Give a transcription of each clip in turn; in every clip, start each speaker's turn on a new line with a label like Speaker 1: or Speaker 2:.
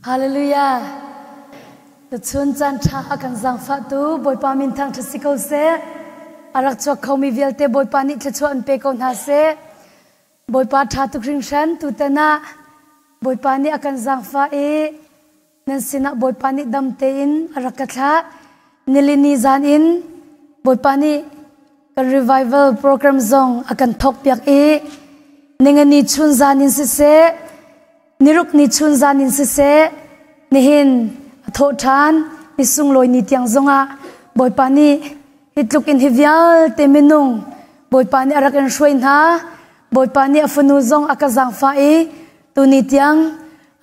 Speaker 1: Hallelujah. Tuchun caan ṭha a kan zaangfahtu Bawipa min thangṭhat si ko seh. A rak chuak khomi vialte Bawipa nih thluachuah an pe ko hna seh. Bawipa ṭha tuk hringhran tutan ah Bawipa nih a kan zaangfah i nan sinah Bawipa nih dam tein a rak ka thlah. Nilini zan in Bawipa nih kan revival program zong a kan thawkpiak i ningani chun zan in siseh niruk ni chun zan in siseh nihin a thawh ṭhan ni sunglawi ni tiang zongah Bawipa nih hi tluk in hi vialte minung Bawipa nih a rak in hruai hna. Bawipa nih a fanu zong a ka zaangfah i tuni tiang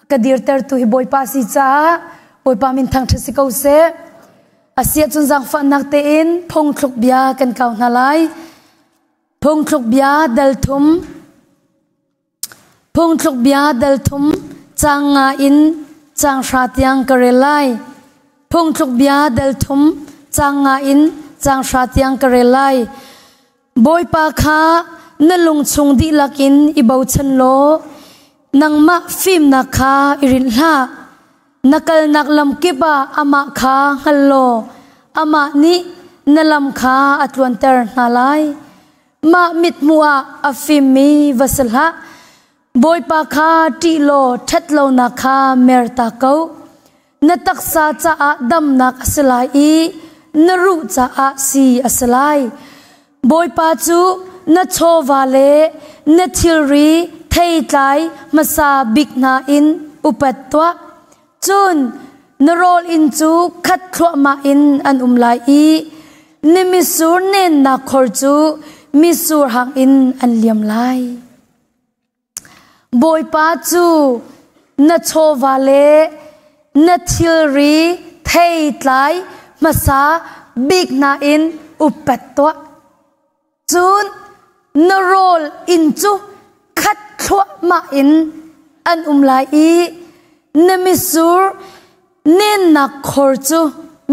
Speaker 1: a ka dirtertu hi Bawipa a si caah Bawipa min thangṭhat si ko seh. A si ahcun zaangfahnak tein phungthluk bia kan kau hna lai. Phungthluk bia dal thum Phungthluk bia dal thum caang nga in caang hra tiang ka rel lai. Phungthluk bia dal thum caang nga in caang hra tiang ka rel lai. Bawipa kha na lungchung dihlak in i bochan law nangmah fimnak kha i rinh hlah. Na kalnak lam kip ah amah kha hngal law amah nih na lam kha a tluanter hna lai. Mah mithmuh ah a fimmi va si hlah. Bawipa kha ṭih law ṭhatlonak kha merta ko. Na taksa caah damnak a si lai i na ruh caah si a si lai. Bawipa cu na chawva le na thilri theitlai hmasa bik hna in upat tuah. Cun na rawl inn cu khat thluahmah in an um lai i na mitsur nennak khor cu mitsur hang in an liam lai. Bawipa cu na chawva le na thilri theitlai hmasa bik hna in upat tuah. Cun na rawl inn cu khat thluahmah in an um lai i na mitsur nennak khor cu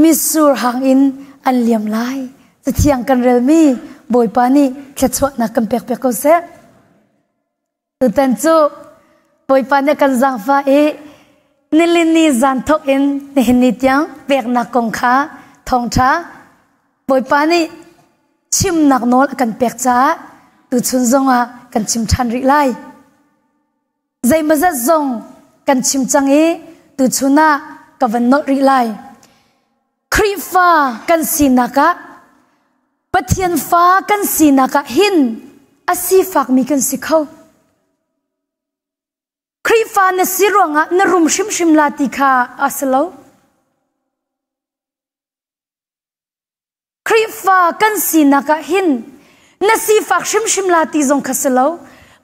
Speaker 1: mitsur hang in an liam lai. Cathiang kan relmi Bawipa nih thluachuahnak kan pek piak ko seh. Tutan cu Bawipa nih kan zaangfah i nilini zan thawk in nihin ni tiang peknak kong kha thawngṭha Bawipa nih chimnak nawl a kan pek caah tuchun zongah kan chim ṭhan rih lai. Zeimawzat zong kan chim cang i tuchun ah ka van nolh rih lai. Khrihfa kan sinak ah Pathian fa kan sinak ah hin a sifakmi kan si kho. Khrihfa na si ruangah na rum hrimhrim la ti kha a si lo. Khrihfa kan sinak ah hin na sifak hrimhrim la ti zong kha si lo.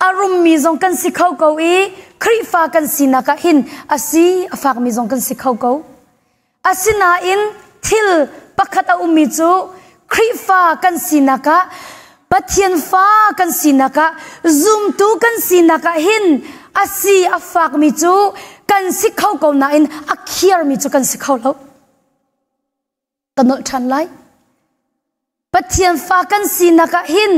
Speaker 1: A rummi zong kan si kho ko i Khrihfa kan sinak ah hin a si a fakmi zong kan si kho ko. Asinain thil pakhat a ummi cu Khrihfa kan sinak ah Pathian fa kan sinak ah zumtu kan sinak ah hin a si a fakmi cu kan si kho ko nain a khiarmi cu kan si kho lo. Ka nolh ṭhan lai. Pathian fa kan sinak ah hin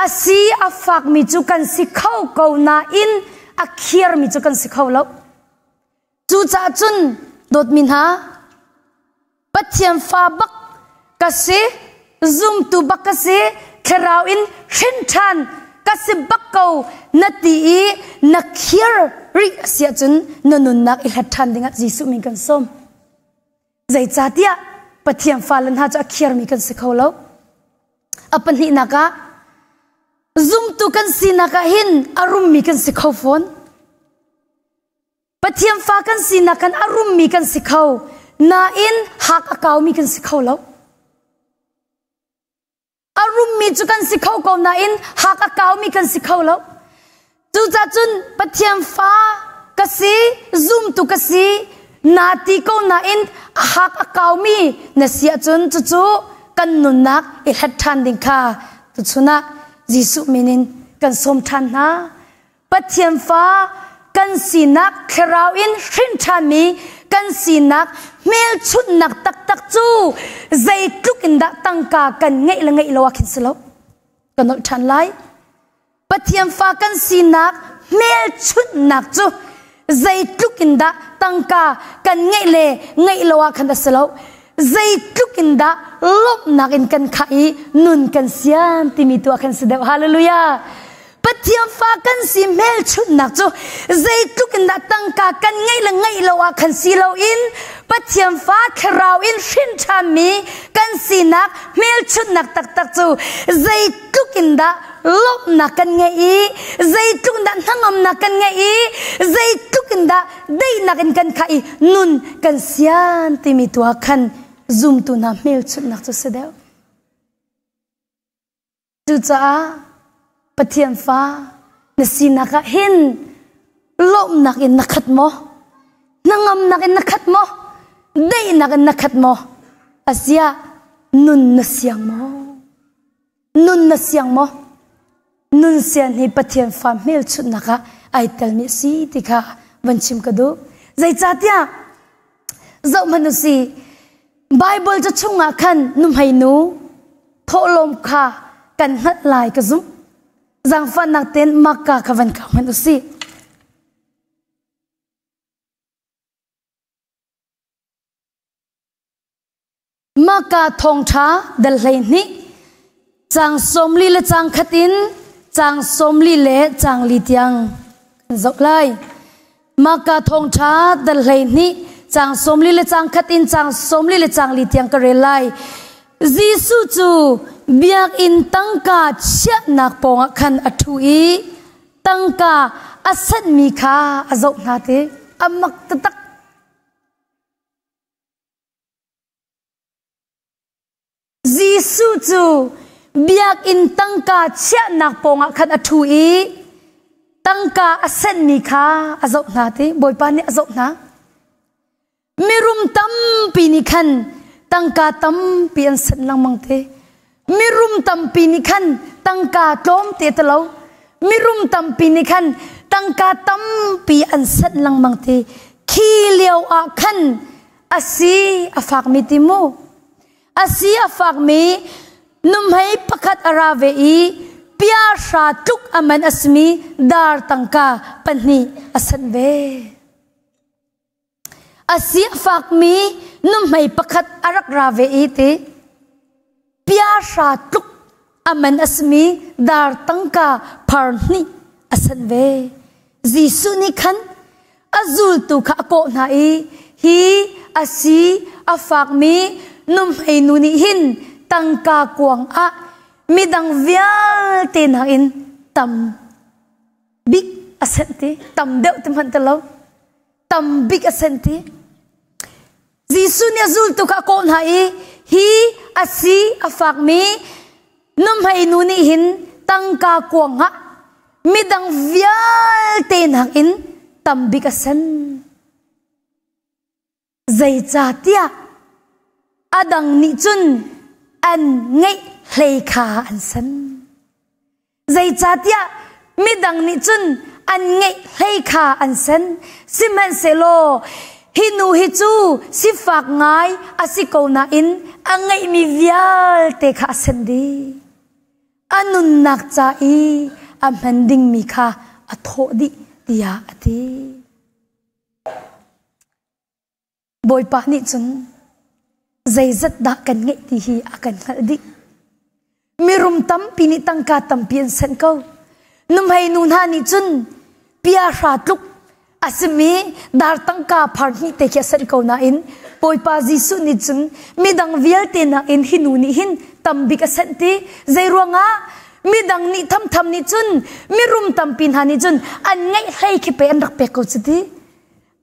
Speaker 1: a si a fakmi cu kan si kho ko nain a khiarmi cu kan si kho lo. Cucaah cun dawtmi hna, Pathian fa bak ka si, zumtu bak ka si, thlarau in hrin ṭhan ka si bak ko na ti i na khiar rih a si ahcun na nunnak i hlat ṭhan dingah Jesuh min kan sawm. Zeicahtiah Pathian fale hna cu a khiarmi kan si kho lo. A pahnihnak ah zumtu kan sinak ah hin a rummi kan si kho fawn. Pathian fa kan sinak kan a rummi kan si kho. Nain hak a kaumi kan si kho lo. A rummi cu kan si kho ko nain hak a kaumi kan si kho lo. Cucaah cun Pathian fa ka si, zumtu ka si, naa ti ko nain a hak a kaumi na si ahcun cucu kan nunnak i hlat ṭhan ding kha tuchun ah Jesuh min in kan sawm ṭhan hna. Pathian fa kan sinak thlarau in hrin ṭhanmi kan sinak hmelchunhnak taktak cu zeitluk in dah tangka kan ngeih le ngeih lo ah khin si lo. Ka nolh ṭhan lai. Pathian fa kan sinak hmelchunhnak cu zeitluk in dah tangka kan ngeih le ngeih lo ah khan a si lo. Zeitluk in dah lawmhnak in kan khah i nun kan sian timi tu ah khan si deuh. Hallelujah. Pathian fa kan si hmelchunhnak cu zeitluk in dah tangka kan ngeih le ngeih lo ah khan si loin Pathian fa thlarau in hrin ṭhanmi kan sinak hmelchunhnak taktak cu zeitluk in dah lawmhnak kan ngeih i zeitluk in dah hnangamnak kan ngeih i zeitluk in dah daihnak in kan khah i nun kan sian timi tu ah khan zumtu hna hmelchunhnak cu si deuh. Cucaah Pathian fa na sinak ah hin lawmhnak in na khat maw? Hnangamnak in na khat maw? Daihnak in na khat maw? Asiah nun na siang maw? Nun na siang maw? Nun sian hi Pathian fa hmelchunhnak ah ai telmi a si ti kha van chim ka duh. Zeicahtiah zoh hmanh u si Bible ca chungah khan nuhmei nu thawhlawm kha kan hngalh lai ka zumh. Zaangfahnak tein Makka kha van kau hmanh u sih. Makka thawngṭha dal 12 caang 40 le caang khat in caang 40 le caang li tiang kan zoh lai. Makka thawngṭha dal 12 caang 40 le caang khat in caang 40 le caang li tiang ka rel lai. Jesuh cu biakinn tangka chiahnak pawngah khan a ṭhu i tangka a sanhmi kha a zoh hna ti a mak taktak. Jesuh cu biakinn tangka chiahnak pawngah khan a ṭhu i tangka a senhmi kha a zoh hna ti Bawipa nih a zoh hna. Mirum tampi nih khan tangka tampi an senh lengmang te. Mirum tampi nih khan tangka tlawmte te lo. Mirum tampi nih khan tangka tampi an senh lengmang te. Khi lio ah khan a si a fakmi ti mu. A si a fakmi nuhmei pakhat a ra ve i piahra tluk a man a simi dar tangka pahnih a sanh ve. A si a fakmi nuhmei pakhat a rak ra ve i ti piahra tluk a man a simi dar tangka phar hnih a sanh ve. Jesuh nih khan a zultu kha a kawh hna i hi a si a fakmi nuhmei nu nih hin tangka kuang ah midang vialte nakin tam bik a senh ti tam deuh ti hmanh ti lo tam bik a senh ti Jesuh nih a zultu kha a kawh hna i hi a si a fakmi nuhmei nu nih hin tangka kuang ah midang vialte nakin tam bik a sen. Zeicahtiah a dang nih cun an ngeih hlei kha an sen. Zeicahtiah midang nih cun an ngeih hlei kha an sen. Sihmanhsehlaw hi nu hi cu sifak ngai a si ko nain a ngeihmi vialte kha a sen dih. A nunnak ca i a hman dingmi kha a thawh dih tiah a ti. Bawipa nih cun zeizat dah kan ngeih ti hi a kan hngalh dih. Mirum tampi nih tangka tampi an sanh ko. Nuhmei nu hna nih cun piahra tluk a simi dar tangka phar hnih te khi a sanh ko nain Bawipa Jesuh nih cun midang vialte nakin hi nu nih hin tam bik a sanh ti. Zei ruangah midang nih thamtham nih cun mirum tampi hna nih cun an ngeih hlei khi pe an rak pek ko cu ti.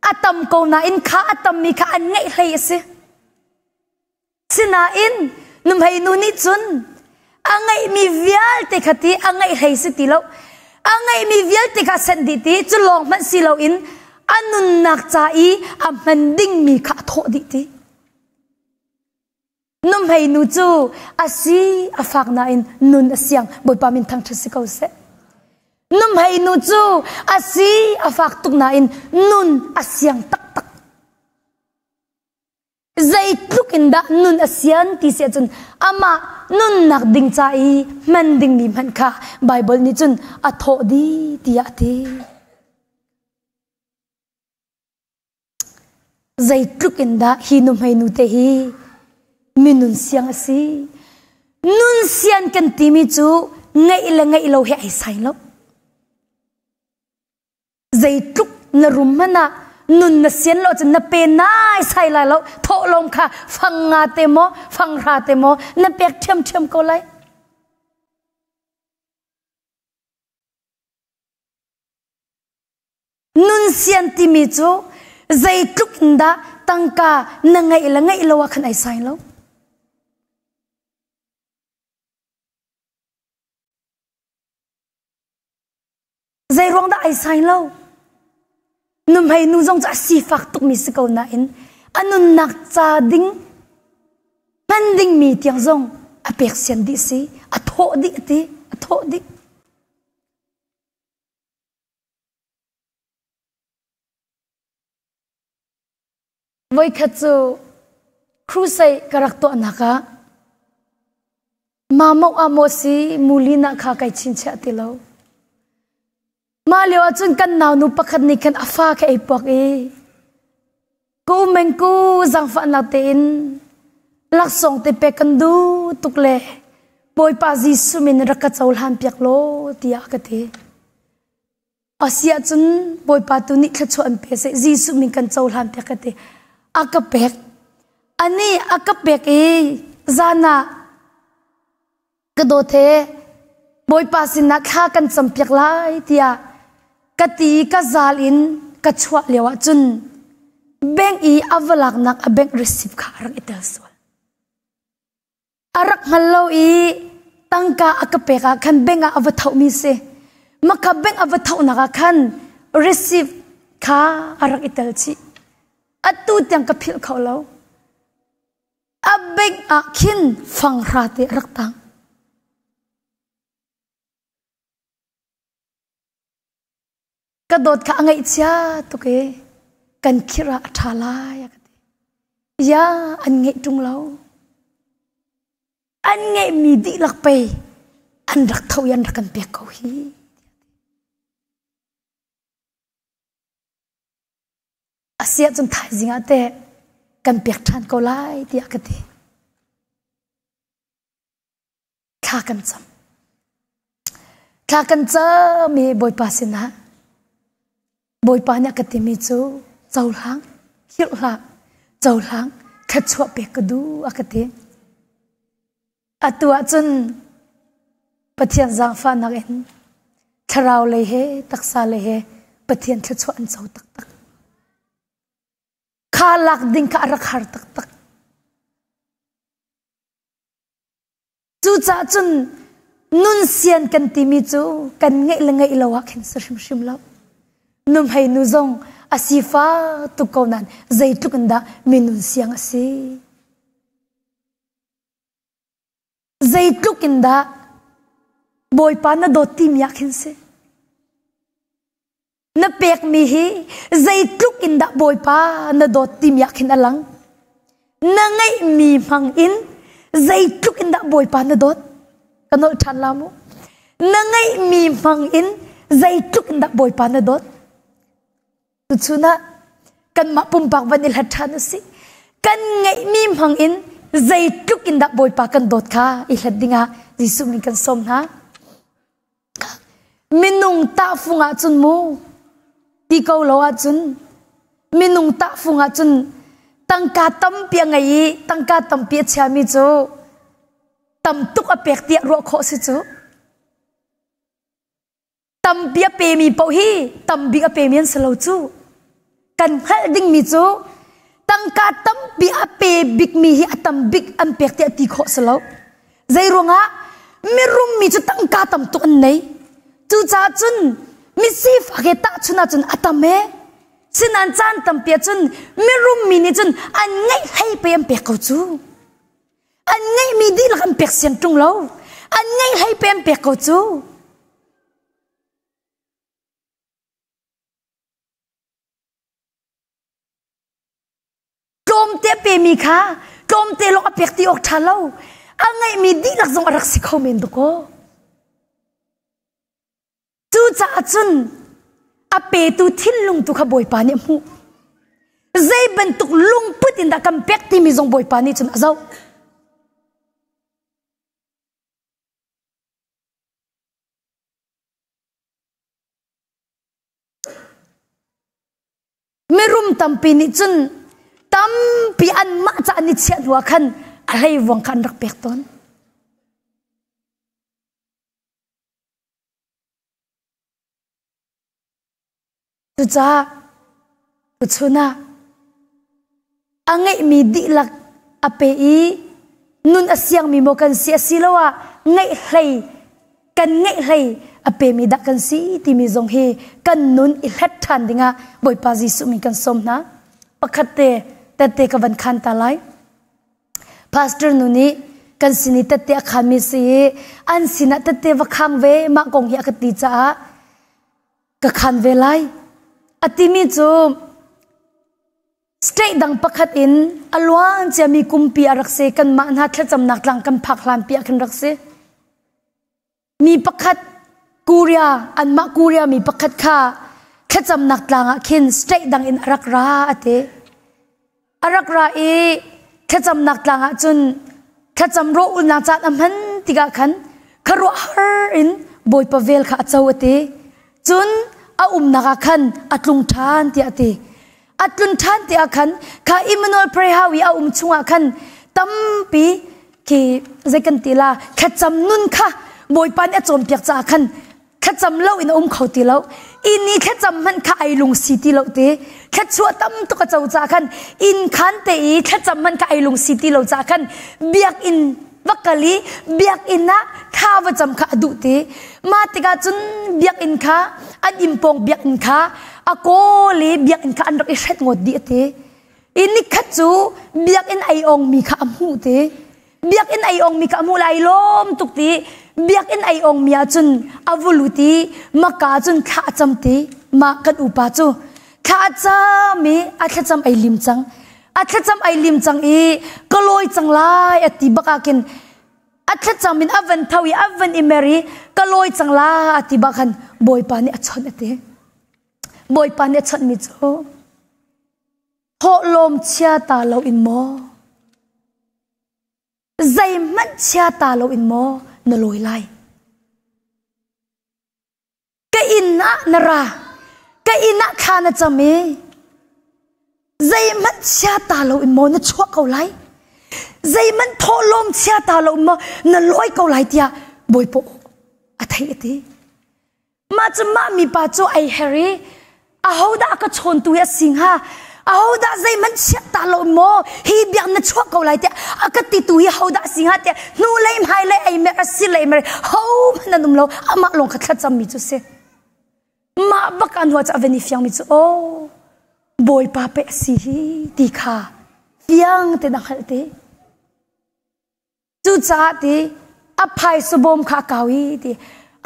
Speaker 1: A tam ko nain kha a tammi kha an ngeih hlei a si. Sinain nuhmei nu nih cun a ngeihmi vialte kha ti a ngeih hlei si ti lo. A ngeihmi vialte kha sanh dih ti cu lawng hmanh si loin a nunnak ca i a hman dingmi kha a thawh dih ti. Nuhmei nu cu a si a fak nain nun a siang Bawipa min thangṭhat si ko seh. Nuhmei nu cu a si a fak tuk nain nun a siang taktak. Zeitluk in dah nun a sian ti si ahcun amah nunnak ding ca i hman dingmi hmanh kha Baibal nih cun a thawh dih tiah a ti. Zeitluk in dah hi nuhmei nu te hi minun siang a si. Nun sian kan timi cu ngeih le ngeih lo he ai sai lo. Zeitluk na rum hmanh ah nun na sian lo cun na pe nai sai lai lo. Thawhlawm kha fang nga te maw, fang hra te maw na pek ṭhiamṭhiam ko lai. Nun sian timi cu zeitluk in dah tangka na ngeih le ngeih lo ah khan ai sai lo. Zei ruang dah ai sai lo? Nuhmei nu zong cu a sifak tukmi si ko nain a nunnak ca ding hman dingmi tiang zong a pek sian dih si, a thawh dih a ti, a thawh dih. Voikhat cu crusade ka rak tuahnak ah Mamo ah maw si mulina kha kai chinchiah ti lo. Mah lio ah cun kan naunu pakhat nih khan a fa kha ei puak i ku meng ku zaangfahnak tein laksawng te pek kan duh tuk le Bawipa Jesuh min rak ka cohlan piak law tiah ka ti. Asiah cun Bawipa tu nih thluachuah an pe seh Jesuh min kan cohlan piak ka ti. A ka pek. Ani a ka pek i zan ah ka dawt he Bawipa sinah thla kan campiak lai tiah ka ti i ka zal in ka chuah lio ah cun bank i a va laknak a bank receipt kha a rak i tel sual. A rak hngal lo i tangka a ka pek ah khan bank ah a va thohmi si. Maka bank a va thohnak ah khan receipt kha a rak i tel chih. Atu tiang ka philh kho lo. A bank ah khin fanghra te a rak tang. Ka dawt kha a ngaihchia tuk i kan khirh ah a ṭha lai a ka ti. Ya an ngeih ṭung lo. An ngeihmi dihlak pei an rak tho i an rak kan pek ko hi. Asiah cun thaizing ah teh kan pek ṭhan ko lai tiah ka ti. Thla kan cam. Thla kan cam i Bawipa sinah Bawipa nih a ka timi cu cohlang, khirh hlah, cohlang, thluachuah pek ka duh a ka ti. Atu ahcun Pathian zaangfahnak in thlarau lei he taksa lei he Pathian thluachuah an co taktak. Kha lak ding kha a rak har taktak. Cucaah cun nun sian kan timi cu kan ngeih le ngeih lo ah khin si hrimhrim lo. Nuhmei nu zong a sifa tuk ko nain zeitluk in dah minun siang a si. Zeitluk in dah Bawipa na dawt timi ah khin si. Na pekmi hi zeitluk in dah Bawipa na dawt timi ah khin a lang. Na ngeihmi hmang in zeitluk in dah Bawipa na dawt. Ka nolh ṭhan la mu. Na ngeihmi hmang in zeitluk in dah Bawipa na dawt. Tuchun ah kanmah pumpak van i hlat ṭhan u sih. Kan ngeihmi hmang in zeitluk in dah Bawipa kan dawt kha i hlat dingah Jesuh min kan sawm hna. Minung tahfung ahcun mu ti ko lo ahcun minung tahfung ahcun tangka tampi a ngei i tangka tampi a chiami cu tam tuk a pek tiah ruah khawh si cu. Tampi a pemi paoh hi tam bik a pemi an si lo cu. Kan hngalh dingmi cu tangka tampi a pe bikmi hi a tam bik an pek tiah ti khawh si lo. Zei ruangah mirum mi cu tangka tam tuk an nei. Cucaah cun misifak he tahchun ahcun a tam ee. Sinain caan tampi ahcun mirum mi nih cun an ngeih hlei pei an pek ko cu. An ngeihmi dihlak an pek sian ṭung lo. An ngeih hlei pei an pek ko cu. Tlawmte a pemi kha tlawmte lawng a pek ti awk ṭha lo. A ngeihmi dihlak zong a rak si kho men duk aw. Cucaah cun a petu thinlung tu kha Bawipa nih a hmuh. Zei bantuk lungput in dah kan pek timi zong Bawipa nih cun a zoh. Mirum tampi nih cun tampi anmah ca an i chiah hnu ah khan a hleivuang kha an rak pek tawn. Cucaah tuchun ah a ngeihmi dihlak a pe i nun a siangmi maw kan si asiloah ngeih hlei kan ngeih hlei a pemi dah kan si timi zong hi kan nun i hlet ṭhan dingah Bawipa Jesuh min kan sawm hna. Pakhat te tette ka van khan ta lai. Pastor nu nih kan sin i tette a khanmi si i an sinah tette va khang ve mah kong hi a ka ti caah ka khan ve lai. A timi cu State dang pakhat in a luan ciami kumpi a rak si. Kanmah hna thlacamnak tlang kan phak hlanpi ah khan rak si. Mi pakhat Korea, anmah Korea mi pakhat kha thlacamnak tlang ah khin state dang in a rak ra a ti. A rak ra i thlacamnak tlang ah cun thlacam rawh ulnak caan a hman tikah khan khuaruahhar in Bawipa vel kha a co a ti. Cun a umnak ah khan a tlung ṭhan tiah a ti. A tlun ṭhan ti ah khan kha Emmanuel Prayer i a um chungah khan tampi khi zei kan ti la thlacam nun kha Bawipa nih a cawnpiak caah khan thlacam lo in a um kho ti lo inn i thlacam hmanh kha ai lung si ti lo ti thlachuah tam tuk a co caah khan inn khan te i thlacam hmanh kha ai lung si ti lo caah khan biakinn va kal i biakinn ah thla va cam kha a duh ti mah tikah cun biakinn kha an inn pawng biakinn kha a kawl i biakinn kha an rak i hret ngawt dih a ti i nikhat cu biakinn ei ong mi kha a hmuh ti biakinn ei ong mi kha a hmuh lai lawm tuk ti biakinn ei ong mi ah cun a vu lut i maka cun thla a cam ti mah kan upa cu thla a cam i a thlacam ei lim cang a thlacam ai lim cang i ka lawi cang lai a ti bak ah khin a thlacam in a van tho i a van i mer i ka lawi cang la a ti bak khan bawipa nih a chawnh a ti bawipa nih a chawnh mi cu thawhlawm chia ta lo in maw zeihmanh chia ta lo in maw na lawi lai Ka inn ah na ra. Ka inn ah thla na cam i zeihmanh chia ta lo in maw na chuah ko lai? Zeihmanh thawhlawm chia ta lo in maw na lawi ko lai tiah Bawipa a theih a ti. Mah cu mah mipa cu ai her i ahodah a ka chawntu hi a si hnga? Ahodah zeihmanh chiah ta lo maw hi biak na chuah ko lai tiah a ka titu hi hodah si hnga tiah hnu lei hmai lei ei mer a si lei mer hohmanh an um lo amah lawng kha thlacam mi cu si mah bak an hua cu a van i fiang mi cu aw bawipa pe a si hi ti kha fiang te na hngalh te Cucaah ti a phaisa bawm kha a kau i ti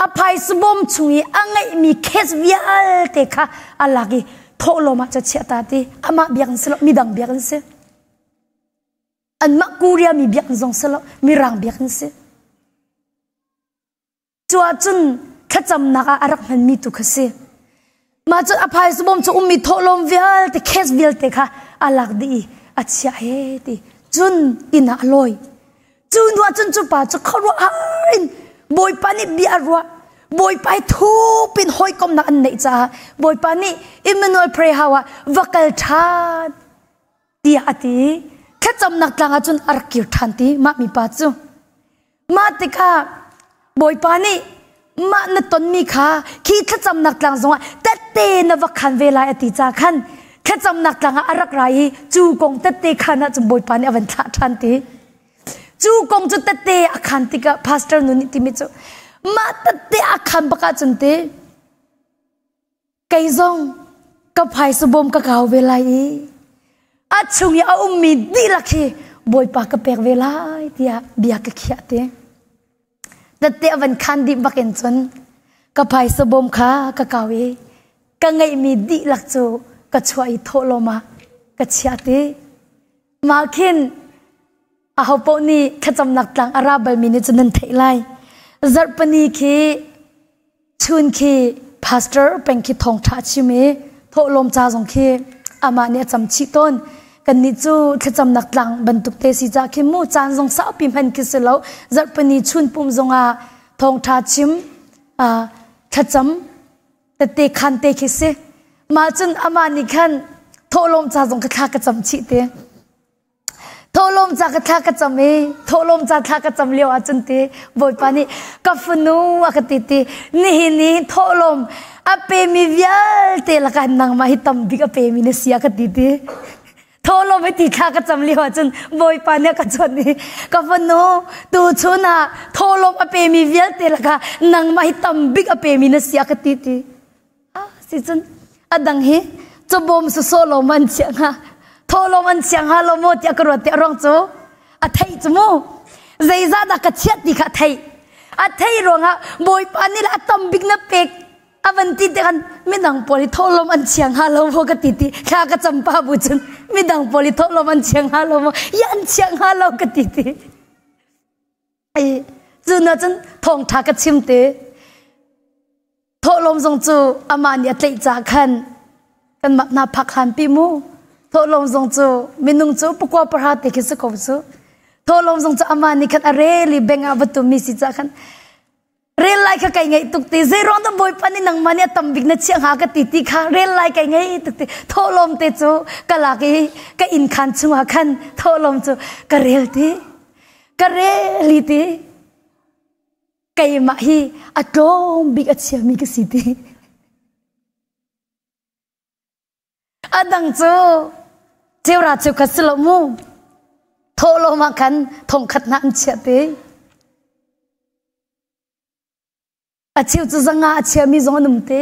Speaker 1: a phaisa bawm chung i a ngeihmi case vialte kha a lak i thawhlawm ah cu chiah ta ti amah biakinn si lo midang biakinn si anmah Korea mi biakinn zong si lo mirang biakinn si Cu ahcun thlacamnak ah a rak hmanmi tu kha si. Mah cun a phaisa bawm cu ummi thawhlawm vialte cash vialte kha a lak dih i a chiah he ti. Cun inn ah a lawi. Cu hnu ah cun cu pa cu khuaruahhar in Bawipa nih bia a ruah. Bawipa i thup in hawikomnak an neih caah Bawipa nih Emmanuel Prayer House ah va kal ṭhan tiah a ti. Thlacamnak tlang ah cun a rak kir ṭhan ti mah mipa cu. Mah tikah Bawipa nih mah na tonmi kha khi thlacamnak tlang zongah tette na va khan ve lai a ti ca khan thlacamnak tlang ah a rak ra i cu kong tette khan ah cun Bawipa nih a van thlah ṭhan ti. Cu kong cu tette a khan tikah pastor nu nih timi cu mah tette a khan bak ahcun ti Kei zong ka phaisa bawm ka kau ve lai i a chung i a ummi dihlak hi Bawipa ka pek ve lai tiah bia ka khiah te. Tette a van khan dih bak in cun ka phaisa bawm kha ka kau i ka ngeihmi dihlak cu ka chuah i thawhlawm ah ka chiah ti. Mah khin Ahopaoh nih thlacamnak tlang a ra balmi nih cun nan theih lai. Zarhpini khi chun khi pastor peng khi thawngṭha a chim i thawhlawm ca zong khi Amah nih a cam chih tawn. Kannih cu thlacamnak tlang bantuk te si ca khi mu caan zong saupi hman khi si lo. Zarhpini chun pum zongah thawngṭha chim thlacam tete khan te khi si. Mah cun amah nih khan thawhlawm ca zong ka thla ka cam chih te. Thawhlawm ca ka thla ka cam i thawhlawm ca thla ka cam lio ahcun ti Bawipa nih ka fanu a ka ti ti nihin i thawhlawm a pemi vialte lakah nangmah hi tam bik a pemi na si a ka ti ti. Thawhlawm hi ti thla ka cam lio ahcun Bawipa nih a ka chawnh i ka fanu tuchun ah thawhlawm a pemi vialte lakah nangmah hi tam bik a pemi na si a ka ti ti. Si cun a dang hi cawbawm sawsawh lo man chiah hnga thawhlawm an chiah hnga lo maw tiah ka ruat ti a ruang cu a theih cu mu zeizah dah ka chiah ti kha a theih a theih ruangah bawipa nih le a tam bik na pek a van ti te khan midang pawl hi thawhlawm an chia hnga lo maw ka ti ti thla ka cam pa bu cun midang pawl hi thawhlawm an chia hnga lo maw ya an chia hnga lo ka ti ti ai cu na cun thawngtha ka chim te Thawhlawm zong cu amah nih a tlaih ca khan kanmah hna phak hlan pi mu. Thawhlawm zong cu minung cu pakua pahra te khi si ko cu. Thawhlawm zong cu amah nih khan a rel i bank ah va tummi si ca khan rel lai kha kai ngaih tuk ti zeiruang dah bawipa nih nangmah nih a tam bik na chiah hnga ka ti ti kha rel lai kai ngaih tuk ti thawhlawm te cu ka lak i ka inn khan chungah khan thawhlawm cu ka rel ti ka rel i ti keimah hi a tlawm bik a chiami ka si ti. A dang cu ceura cheukhat si lo mu. Thawhlawm ah khan thongkhat hna an chiah te. A cheu cu zanga a chiami zong an um te.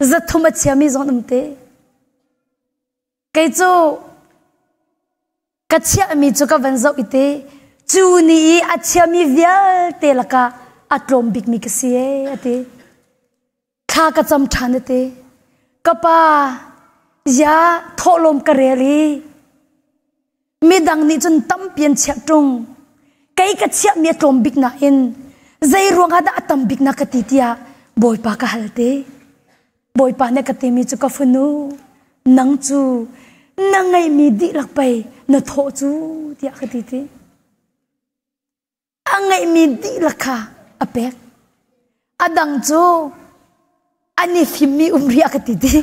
Speaker 1: Zathum a chiami zong an um te. Kei cu Ka chiahmi cu ka van zoh i te cu ni i a chiami vialte lakah a tlawm bikmi ka si ee a ti. Thla ka cam ṭhan a ti. Ka pa, ya thawhlawm ka rel i midang nih cun tampi an chiah ṭung. Kei ka chiahmi a tlawm bik nain zei ruangah dah a tam bik na ka ti tiah Bawipa ka hal te. Bawipa nih ka timi cu ka fanu nang cu na ngeihmi dihlak pei na thawh cu tiah ka ti ti. A ngeihmi dihlak kha a pek. A dang cu an i fimmi um rih a ka ti ti.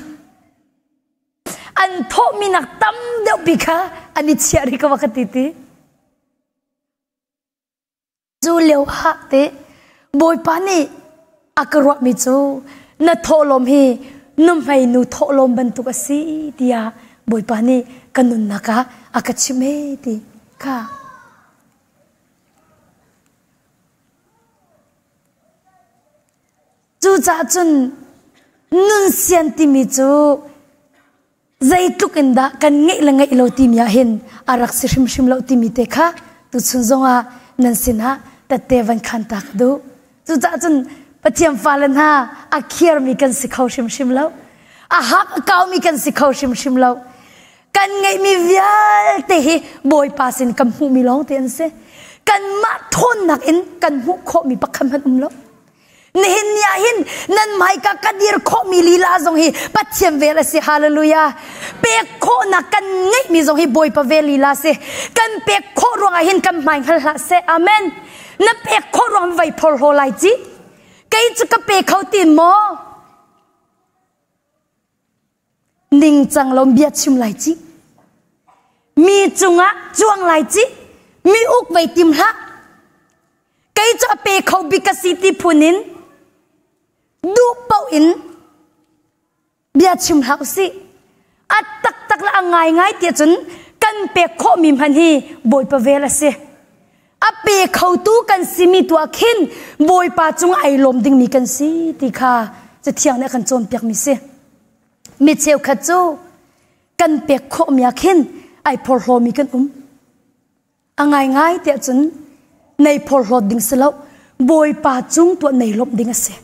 Speaker 1: An thawhmi nak tam deuh pi kha an i chiah rih ko a ka ti ti. Cu lio ah te Bawipa nih a ka ruahmi cu na thawhlawm hi nuhmei nu thawhlawm bantuk a si tiah Bawipa nih ka nunnak ah a ka chimh ee ti kha. Cucaah cun nun sian timi cu zeitluk in dah kan ngeih le ngeih lo timi ah hin a rak si hrimhrim lo timi te kha tuchun zongah nan sinah tette van khan ta ka duh. Cucaah cun Pathian fale hna a khiarmi kan si kho hrimhrim lo. A hak a kaumi kan si kho hrimhrim lo. Kan ngeihmi vialte hi Bawipa sin kan hmuhmi lawng te an si. Kanmah ṭhawnnak in kan hmuh khawhmi pakhat hmanh um lo. Nihin ni ah hin nan hmaika ka dir khawhmi lila zong hi Pathian vel a si. Hallelujah. Pek khawhnak kan ngeihmi zong hi Bawipa vel lila si. Kan pek khawh ruangah hin kan hmai hngal hlah seh. Amen. Na pek khawh ruang vai phorhlaw lai ci. Kei cu ka pe kho ti maw? Ningcang lo bia chim lai ci. Mi cungah cuang lai ci. Mi uk vei tim hlah. Kei cu a pe kho bik ka si ti phun in duh paoh in bia chim hlah usih. A taktak le a ngaingai tiah cun kan pek khawhmi hmanh hi Bawipa vel a si. A pe khotu kan simi tu ah khin Bawipa cung ai lawm dingmi kan si ti kha Cathiang nih a kan cawnpiakmi si. Mi cheukhat cu kan pek khawhmi ah khin ai phorhlawmi kan um. A ngaingai tiah cun nei phorhlawt ding si lo Bawipa cung tuah nei lawmh ding a si.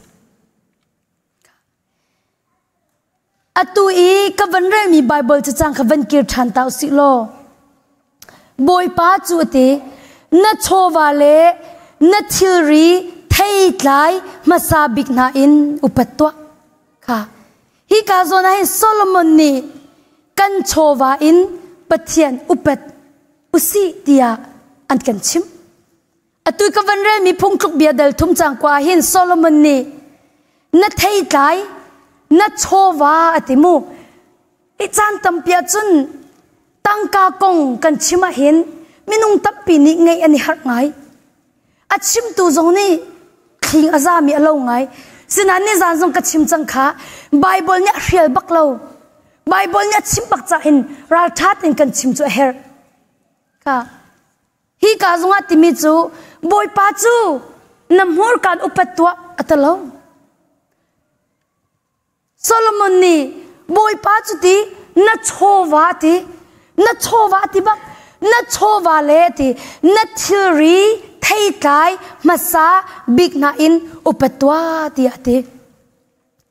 Speaker 1: Atu i ka van relmi Baibal cacang kha van kir ṭhan ta usih law Bawipa cu a ti na chawva le na thilri theitlai hmasa bik hna in upat tuah kha hika zawn ah hin Solomon nih. kan chawva in Pathian upat usih tiah an kan chimh. Atu ka van relmi phungthluk bia dal thum cang kwa hin Solomon nih na theitlai na chawva a ti mu. I caan tampi ahcun tangka kong kan chim ahhin minung tampi nih ngeih an i harh ngai. A chimtu zong nih thling a zami a lo ngai. Sinain nizan zong ka chim cang kha Bible nih a hrial bak lo. Bible nih a chim bak ca in ralṭha tein kan chim cu a herh. Ka Hi ka zongah timi cu Bawipa cu na hmurkaan upat tuah a ti lo. Solomon nih Bawipa cu ti na chawva ti na chawva ti bak na chawva le ti na thilri theitlai hmasa bik hna in upat tuah tiah a ti.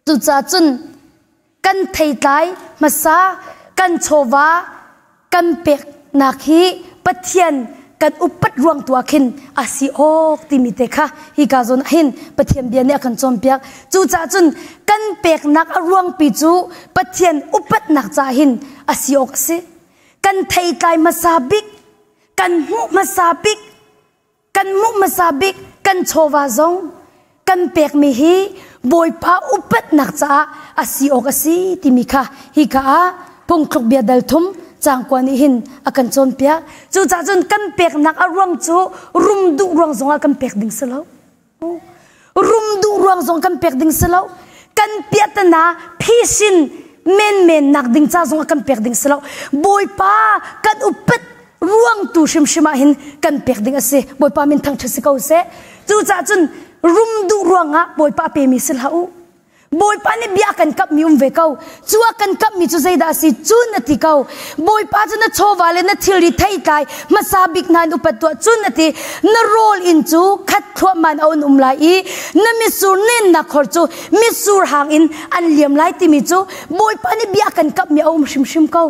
Speaker 1: Cucaah cun kan theitlai hmasa kan chawva kan peknak hi Pathian kan upat ruang tu ah khin a si awk timi te kha hika zawn ah hin Pathian bia nih a kan cawnpiak. Cucaah cun kan peknak a ruangpi cu Pathian upatnak caah hin a si awk a si. Kan theitlai hmasa bik, kan hmuh hmasa bik, Kan hmuh hmasa bik kan chawva zong kan pekmi hi Bawipa upatnak caah a si awk a si timi kha hika ah phungthluk bia dal thum caang kua nih hin a kan cawnpiak. Cucaah cun kan peknak a ruang cu rum duh ruang zongah kan pek ding si lo. Rum duh ruang zong kan pek ding si lo. Kan piahtana phisin menmen nak ding ca zong ah kan pek ding si lo. Bawipa kan upat ruang tu hrimhrim ah hin kan pek ding a si. Bawipa min thangṭhat si ko seh. Cucaah cun rum duh ruangah Bawipa a pemi si hlah u. Bawipa nih bia a kan kamhmi um ve ko. Cu a kan kamhmi cu zeidah a si? Cun a ti ko. Bawipa cu na chawva le na thilri theitlai hmasa bik hna in upat tuah. Cun a ti. Na rawl inn cu khat thluahmah in a un um lai i na mitsur nennak khor cu mitsur hang in an liam lai timi cu Bawipa nih bia a kan kamhmi a um hrimhrim ko.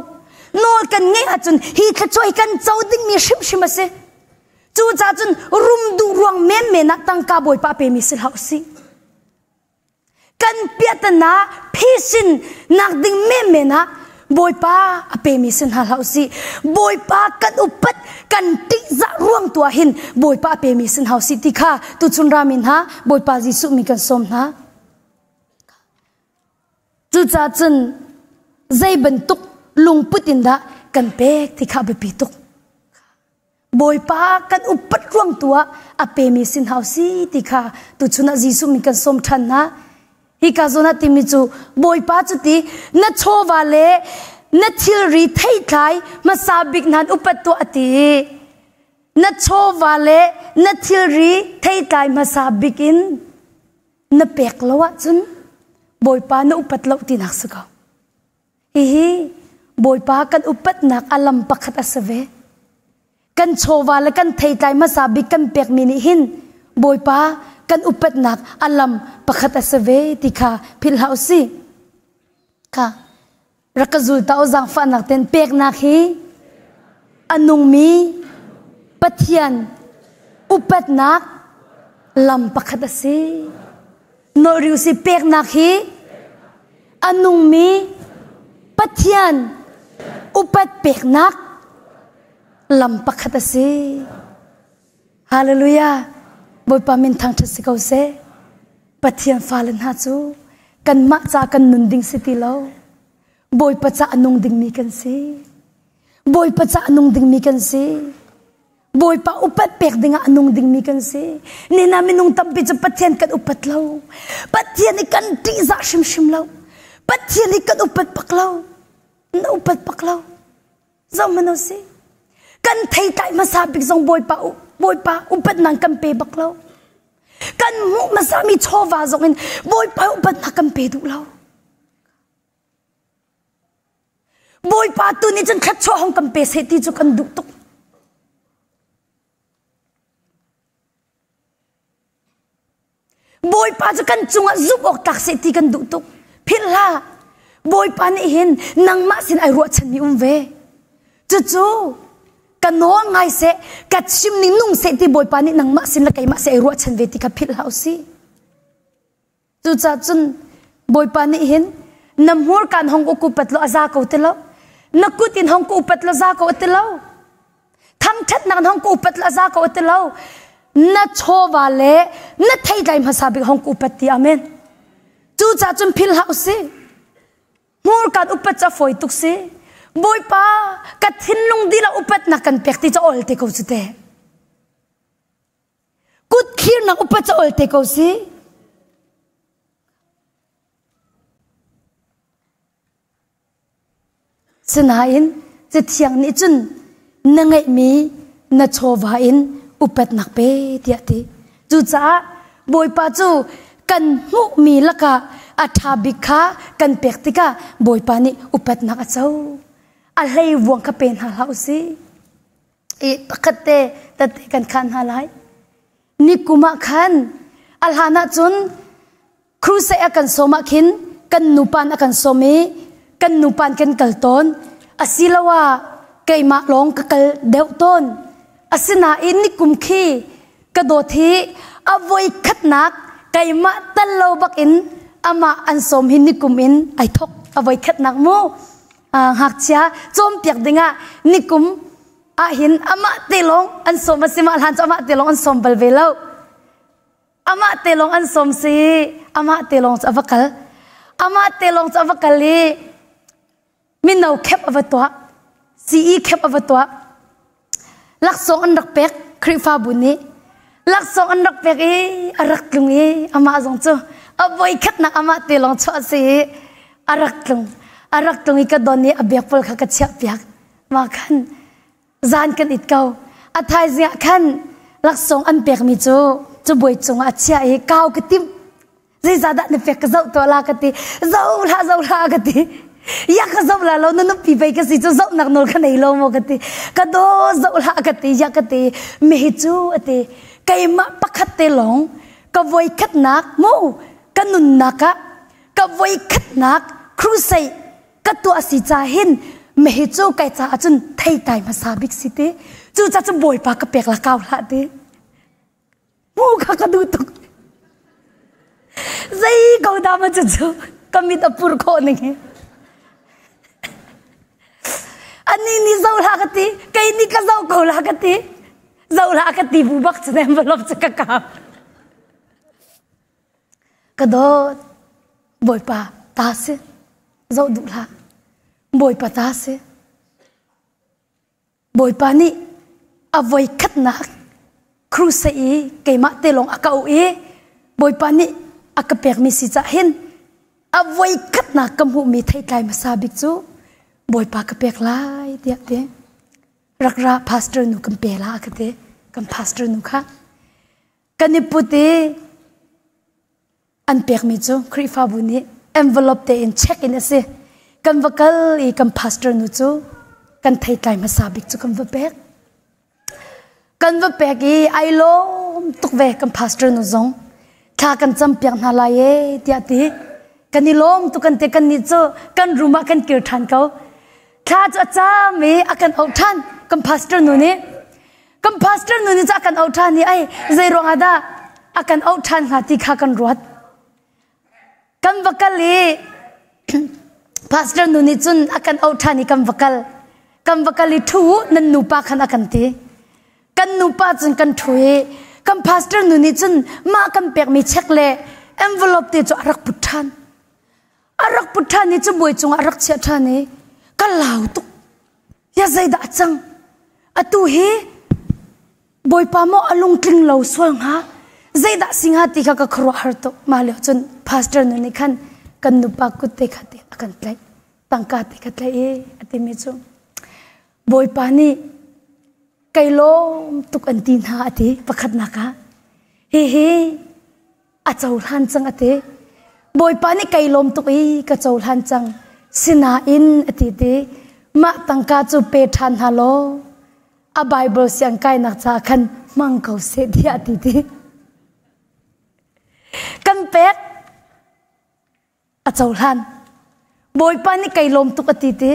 Speaker 1: Nawl kan ngeih ahcun hi thluachuah hi kan co dingmi hrimhrim a si. Cucaah cun rum duh ruang menmen ah tangka Bawipa a pemi si hlah usih. Kan piahtana phisin nak ding menmen ah Bawipa a pemi si hna hlah usih. Bawipa kan upat kan ṭihzah ruang tu ah hin Bawipa a pemi si hna usih ti kha tuchun rami hna Bawipa Jesuh mi kan sawm hna. Cucaah cun zei bantuk lungput in dah kan pek ti kha a biapi tuk. Bawipa kan upat ruang tu ah a pemi sin hau si ti kha tuchun ah Jesuh min kan sawm ṭhan hna. Hika zawn ah timi cu Bawipa cu ti na chawva le na thilri theitlai hmasa bik nan upat tuah a ti. Na chawva le na thilri theitlai hmasa bik in na pek lo ahcun Bawipa na upat lo tinak si ko. Hihi Bawipa kan upatnak a lam pakhat a si ve. Kan chawva le kan theitlai hmasa bik kan pekmi nih hin Bawipa kan upatnak a lam pakhat a si ve ti kha philh hlah usih. Kha rak ka zul ta u zaangfahnak ten peknak hi a nungmi Pathian upatnak lam pakhat a si. Nawlriu si peknak hi a nungmi Pathian upat peknak lam pakhat a si. Hallelujah. Bawipa min thangṭhat si ko seh. Pathian fale hna cu kanmah ca kan nun ding si ti lo. Bawipa ca a nung dingmi kan si. Bawipa ca a nung dingmi kan si. Bawipa upat pek dingah a nung dingmi kan si. Nina minung tampi cu Pathian kan upat lo. Pathian i kan ṭihzah hrimhrim lo. Pathian i kan upat bak lo. Na upat bak lo. Zohmanh si. Kan theitlai hmasa bik zong Bawipa Bawipa upatnak kan pe bak lo. Kan hmuh hmasami chawva zong in Bawipa upatnak kan pe duh lo. Bawipa tu nih cun thluachuah hong kan pe seh ti cu kan duh tuk. Bawipa cu kan cungah zumh awk tlak seh ti kan duh tuk. Philh hlah. Bawipa nih hin nangmah sin ai ruahchanmi um ve. Cucu ka nawl ngai seh, ka chim ning nung seh ti Bawipa nih nangmah sin le keimah sin ai ruahchan ve ti kha philh hlah usih. Cucaah cun Bawipa nih hin na hmurkaan hong ukupat law a za ko ti lo. Na kut in hong ka upat la za ko a ti lo. Thangṭhatnak in hong ka upat la za ko a ti lo. Na chawva le na theitlai hmasa bik hong ka upat ti amen. Cucaah cun philh hlah usih. Hmurkaan upat cu a fawi tuk si. Bawipa, ka thinlung dihlak upatnak kan pek ti cu ol te ko cu te. Kut thlirnak upat cu ol te ko si. Sinain Cathiang nih cun na ngeihmi na chawva in upatnak pe tiah ti. Cucaah Bawipa cu kan hmuhmi lakah a ṭha bik kha kan pek tikah Bawipa nih upatnak a co. A hleivuang kha pe hna hlah u sih. I pakhat te tette kan khaan hna lai. Nikum ah khan a hlan ah cun Crusade a kan sawm ah khin kan nupan a kan sawm i kan nupan kan kal tawn. Asiloah keimah lawng ka kal deuh tawn. Asinain nikum khi ka dawt hi a voi khatnak keimah tal lo bakin amah an sawm hi nikum in ai thok a voi khatnak mu. Ngakchia cawnpiak dingah nikum ahhin amah te lawng an sawm a si mah hlan cu amah te lawng an sawm bal ve lo. Amah te lawng an sawm si amah te lawng cu a va kal. Amah te lawng cu a va kal i mino khep a va tuah. CE khep a va tuah. Laksawng an rak pek Khrihfabu nih. Laksawng an rak pek i a rak tlung i amah zong cu a voi khatnak amah te lawng chuah si i a rak tlung. A rak tlung i ka don i a bag pawl kha ka chiah piak. Mah khan Zan kan it ko. A thaizing ah khan laksawng an pekmi cu cabuai cungah a chiah i kau ka timh. Zeizahdah na pek ka zoh tuah la ka ti. Zoh hlah zoh hlah ka ti. Ya ka zoh la lo na nupi pei ka si cu zohnak nawl ka nei lo maw ka ti. Ka daw zoh hlah ka ti ya ka ti. Mihi cu a ti. Keimah pakhat te lawng ka voikhatnak mu ka nunnak ah ka voikhatnak crusade ka tuah si ca hin mehi cu kai caah cun theitai hmasa bik si ti cu ca cu bawipa ka pek la kau hlah ti mu kha ka duh tuk zei ko dah ma cu cu ka mit a pur khawh ning hi ani ni zo hlah ka ti kei ni ka zo ko lah ka ti zo hlah ka ti bu bak cu envelope cu ka kau Ka dawt, Bawipa ta si. Zoh duh hlah. Bawipa ta si. Bawipa nih a voi khatnak crusade i keimah te lawng a ka auh i Bawipa nih a ka pekmi si cah hin a voi khatnak ka hmuhmi theitlai hmasa bik cu Bawipa ka pek lai tiah ti. Rak ra pastor nu kan pe la ka ti. Kan pastor nu kha. Kan i put i an pekmi cu Khrihfabu nih envelope tein check in a si. Kan va kal i kan pastor nu cu kan theitlai hmasa bik cu kan va pek. Kan va pek i ai lawm tuk ve kan pastor nu zong. Thla kan cam piak hna lai e tiah ti. Kan i lawm tuk kan ti kan nih cu kan room ah kan kir ṭhan ko. Thla cu a cam i a kan auh ṭhan kan pastor nu nih. Kan pastor nu nih cu a kan auh ṭhan i ai zei ruangah dah a kan auh ṭhan hnga ti kha kan ruat. Kan va kal i pastor nu nih cun a kan auh ṭhan i kan va kal. Kan va kal i ṭhu nan nupa khan a kan ti. Kan nupa cun kan ṭhu i kan pastor nu nih cun mah kan pekmi check le envelope te cu a rak put ṭhan. A rak put ṭhan i cabuai cungah a rak chiah ṭhan i ka lau tuk. Ya zeidah a cang? Atu hi Bawipa maw a lungtling lo sual hnga? Zeidah si hnga ti kha ka khuaruahhar tuk. Mah lio cun pastor nu nih khan kan nupa kut te kha te a kan tlaih. Tangka te ka tlaih i a timi cu Bawipa nih kei lawm tuk an ti hna a ti pakhatnak ah. Hihi a cohlan cang a ti. Bawipa nih kei lawm tuk i ka cohlan cang. Sinain a ti ti mah tangka cu pe ṭhan hna law a Bible siang kainak caah khan hmang ko seh tiah a ti ti. Kan pek a cohlan. Bawipa nih kei lawm tuk a ti ti.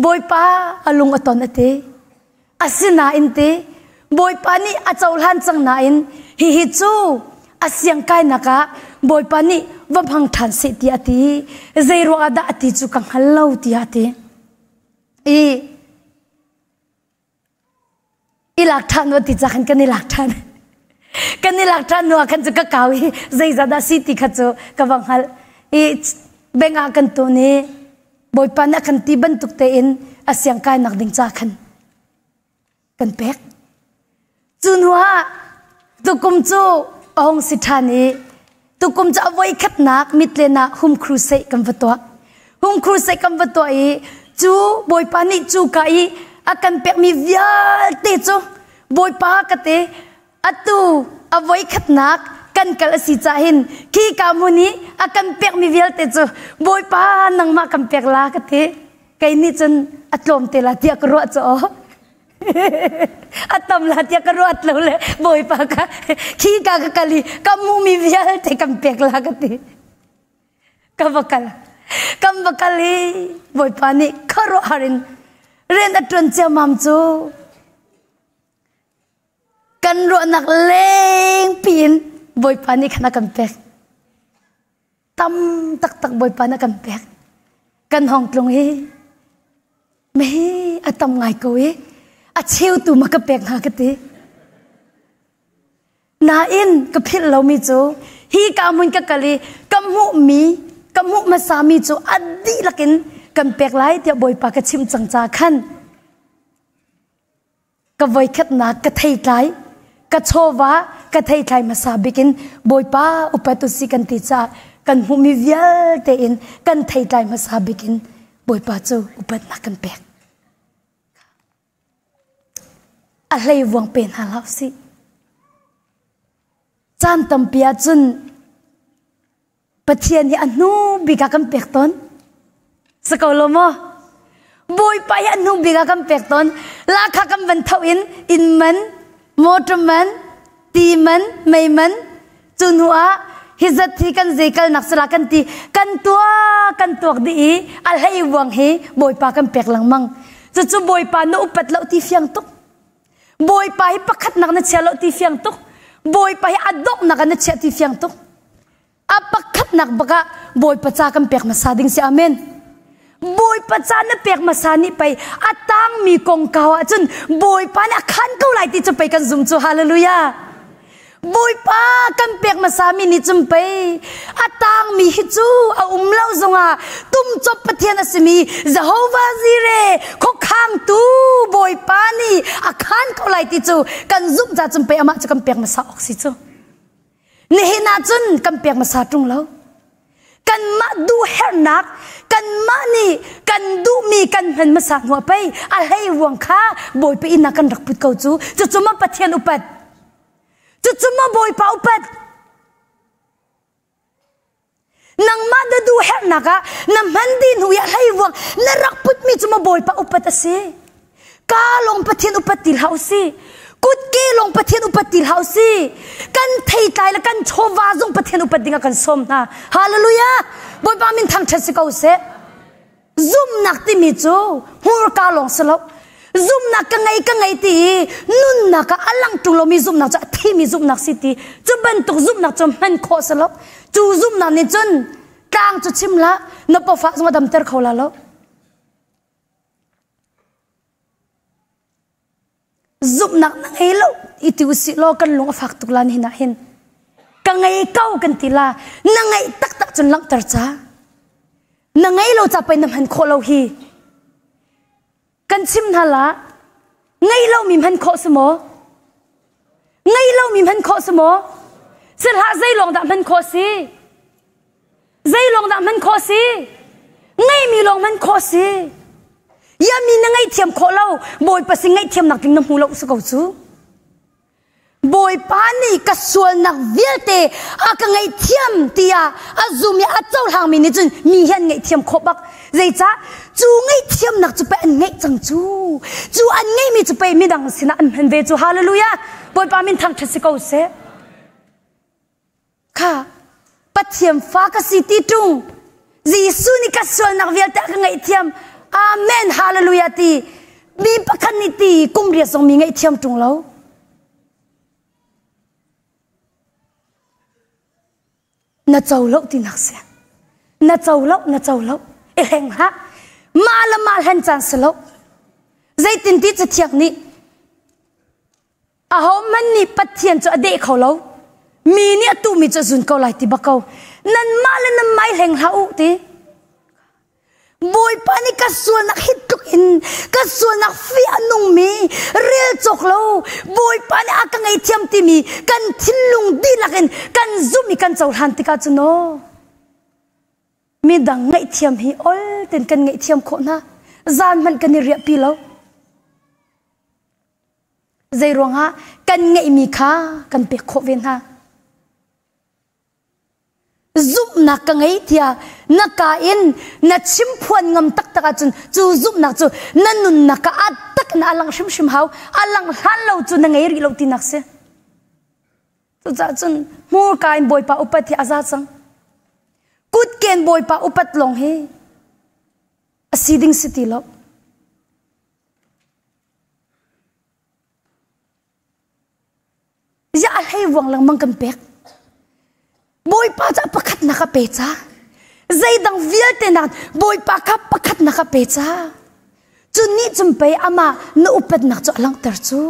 Speaker 1: Bawipa a lung a ton a ti. Asinain ti Bawipa nih a cohlan cang nain hihi cu a siang kainak ah Bawipa nih va hmang ṭhan seh tiah a ti. Zei ruangah dah a ti cu ka hngal lo tiah a ti. I i lak ṭhan u ti ca khan kan i lak ṭhan. Kan i lak ṭhan hnu ah khan cu ka kau i zeizah dah si ti kha cu ka va hngalh. I bank ah kan tun i Bawipa nih a kan ti bantuk tein a siang kainak ding ca khan kan pek. Cu hnu ah tukum cu a hung si ṭhan i tukum cu a voikhatnak mitlen ah home crusade kan va tuah. Home crusade kan va tuah i cu Bawipa nih cu ka i a kan pekmi vialte cu Bawipa ka te atu a voikhatnak kan kal a si cah hin khi ka hmun i a kan pekmi vialte cu Bawipa nangmah kan pek la ka ti. Kei nih cun a tlawm te la tiah ka ruah cu aw. A tam la tiah ka ruat lo le Bawipa ka khi ka ka kal i ka hmuhmi vialte kan pek la ka ti. Ka va kal. Kan va kal i Bawipa nih khuaruahhar in rian a ṭuan ciammam cu kan ruahnak lengpi in Bawipa nih khan a kan pek. Tam taktak Bawipa na kan pek. Kan hong tlung hi mehi a tam ngai ko i a cheu tu ma ka pek hnga ka ti. Nain ka philh lomi cu hi ka hmun ka kal i ka hmuhmi ka hmuh hmasami cu a dihlak in kan pek lai tiah Bawipa ka chimh cang ca khan Ka voikhatnak ka theitlai, ka chawva ka theitlai hmasa bikin Bawipa upat usih kan ti caah kan hmuhmi vialte in kan theitlai hmasa bikin Bawipa cu upatnak kan pek. A hleivuang pe hna hlah usih. Caan tampi ahcun Pathian hi a hnu bik ah kan pek tawn. Si ko lo maw? Bawipa hi a hnu bik ah kan pek tawn. Lahkhah kan van tho in inn man, motor man, ti man, mei man, cu hnu ah hi zat hi kan zei kalnak sala kan ti kan tuak kan tuak dih i a hlei vuang hi Bawipa kan pek lengmang. Cucu Bawipa na upat lo ti fiang tuk. Bawipa hi pakhatnak na chia lo ti fiang tuk. Bawipa hi a donghnak ah na chiah ti fiang tuk. A pakhatnak bak ah Bawipa ca kan pek hmasa ding si amen. Bawipa ca na pek hmasa nih pei a tangmi kongkau ah cun Bawipa nih a khan ko lai ti cu pei kan zum cu hallelujah. Bawipa kan pek hmasa mi nih cun pei a tangmi hi cu a um lo zongah tumcop Pathian a simi Jehovah Jireh khuakhangtu Bawipa nih a khan ko lai ti cu kan zumh ca cun pei amah cu kan pek hmasa awk si cu. Nihin ah cun kan pek hmasa ṭung lo. Kanmah duh herhnak, kanmah nih kan duhmi kan hman hmasa hnu ah pei a hlei ruang kha Bawipa inn ah kan rak put ko cu. Cucu maw Pathian upat? Cucu maw Bawipa upat? Nangmah na duh herhnak ah na hman dih hnu i a hlei ruang na rak putmi cu maw Bawipa upat a si? Ka lawng Pathian upat ti hlah usih. Kutke lawng Pathian upat ti hlah usih. Kan theitlai le kan chawva zong Pathian upat ding ah kan sawm hna. Hallelujah! Bawipa min thangṭhat si ko seh. Zumhnak timi cu hmurka lawng si lo. Zumhnak ka ngei ka ngei ti i nunnak ah a lang ṭung lomi zumhnak cu a thimi zumhnak si ti. Cu bantuk zumhnak cu hman khawh si lo. Cu zumhnak nih cun tlang cu chim hlah, na pawfah zong a damter kho la lo. Zumhnak na ngei lo i ti usih law kan lung a fak tuk la nihin ah hin. Ka ngei ko kan ti la, na ngeih taktak cun langhter ca. Na ngei lo ca pei na hman khawh lo hi. Kan chim hna la, ngei lomi hman khawh si maw? Ngei lomi hman khawh si maw? Si hlah zei lawng dah hman khawh si? Zei lawng dah hman khawh si? Ngeimi lawng hman khawh si. Yami na ngaihthiam khawh lo, Bawipa sin ngaihthiamnak ding na hmu lo si ko cu. Bawipa nih ka sualnak vialte a ka ngaihthiam tiah a zum i a cohlangmi nih cun mi hi an ngaihthiam khawh bak. Zeicah? Cu ngaihthiamnak cu pei an ngeih cang cu. Cu an ngeihmi cu pei midang sinah an hman ve cu. Hallelujah! Bawipa min thangṭhat si ko seh. Kha Pathian fa ka si ti ṭung. Jesuh nih ka sualnak vialte a ka ngaihthiam. Amen. Hallelujah ti. Mi pakhat nih ti kum riat zong mi ngaihthiam ṭung lo. Na co lo tinak si. Na co lo, na co lo. I hleng hlah. Mah le mah hlen caan si lo. Zeitin ti cathiang nih ahohmanh nih Pathian cu a deh kho lo. Mi nih a tuhmi cu a zun ko lai ti bak ko. Nanmah le nanmah i hleng hlah u ti. Bawipa nih ka sualnak hi tluk in ka sualnak fih a nungmi rel cawk lo Bawipa nih a ka ngaihthiam timi kan thinlung dihlak in kan zumh i kan cohlan tikah cun aw midang ngaihthiam hi ol ten kan ngaihthiam khawh hna zan hmanh kan i riahpi lo zei ruangah kan ngeihmi kha kan pek khawh ve hna Zumhnak ka ngei tiah na ka in na chimphuan ngam taktak ahcun cu zumhnak cu na nunnak ah a tak in a lang hrimhrim hau. A lang hlan lo cu na ngei rih lo tinak si. Cucaah cun hmurka in Bawipa upat hi a za cang. Kutken Bawipa upat lawng hi a si ding si ti lo. Ziah a hlei vuang lengmang kan pek. Bawipa cu a pakhatnak a pe ca. Zeidang vialte nak Bawipa kha pakhatnak a pe ca. Cu nih cun pei amah na upatnak cu a langhter cu.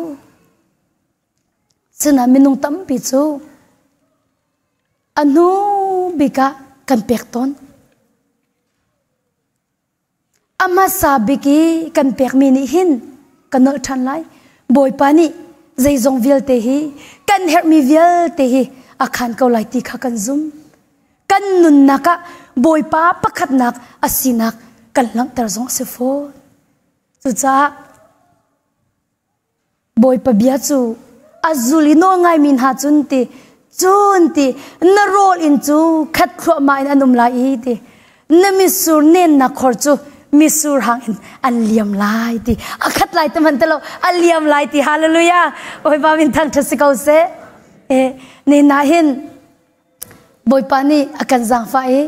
Speaker 1: Cuna minung tampi cu a hnu bik ah kan pek tawn. A hmasa bik i kan pekmi nih hin ka nolh ṭhan lai. Bawipa nih zeizong vialte hi kan herhmi vialte hi a khan ko lai ti kha kan zum. Kan nunnak ah Bawipa pakhatnak a sinak kan langhter zong a si fawn. Cucaah Bawipa bia cu a zul i nawl ngaimi hna cun ti cun ti na rawl inn cu khat thluahmah in an um lai i ti na mitsur nennak khor cu mitsur hang in an liam lai ti a khat lai te hmanh te lo a liam lai ti hallelujah Bawipa min thangṭhat si ko seh e ne na hin Bawipa nih a kan zaangfah i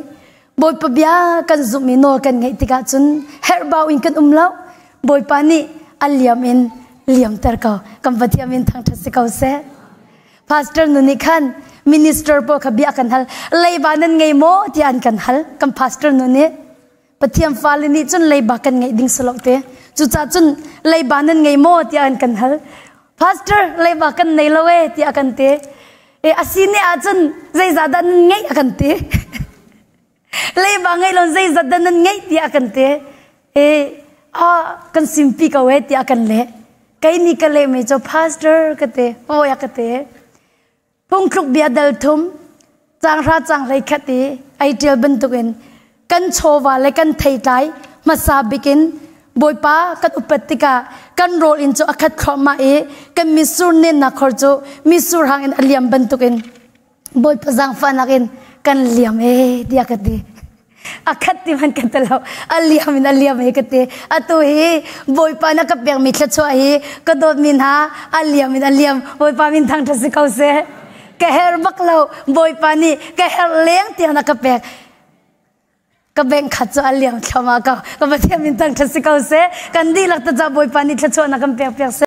Speaker 1: Bawipa bia kan zumh i nawl kan ngaih tikah cun herhbau in kan um lo. Bawipa nih a liam in liamter ko. Kan Pathian min thangṭhat si ko seh. Pastor nu nih khan minister pawl kha bia kan hal. Leiba nan ngei maw tiah an kan hal. Kan pastor nu nih Pathian fale nih cun leiba kan ngeih ding si lo te. Cucaah cun leiba nan ngei maw tiah an kan hal. Pastor leiba kan nei lo e tiah kan ti. E asi ne ahcun zeizah dah nan ngeih a kan ti. leiba ngeih lo zeizat dah nan ngeih tiah kan ti. E a kan simpi ko e tiah kan leh. Kei nih ka leh mi cu pastor ka ti. Hawi a ka ti. Phungthluk bia dal thum caanghra caanghlei khat i ai ṭial bantukin kan chawva le kan theitlai hmasa bikin Bawipa kan upat tikah kan rawl inn cu a khat thluahmah i kan mitsur nennak khor cu mitsur hang in a liam bantukin Bawipa zaangfahnak in kan liam ee tiah ka ti. A khat ti man kan talo a liam in a liam he ka ti atu hi bawipa na ka pek mi thluachuah hi ka dawt mi hna a liam in a liam bawipa min thang tha si ko seh ka her bak lo bawipa nih ka her leng tiang na ka pek ka bank khat cu a liam thlama ka ka pathian min thang tha si ko seh kan dihlak ta ca bawipa nih thluachuah na kan pek piak seh.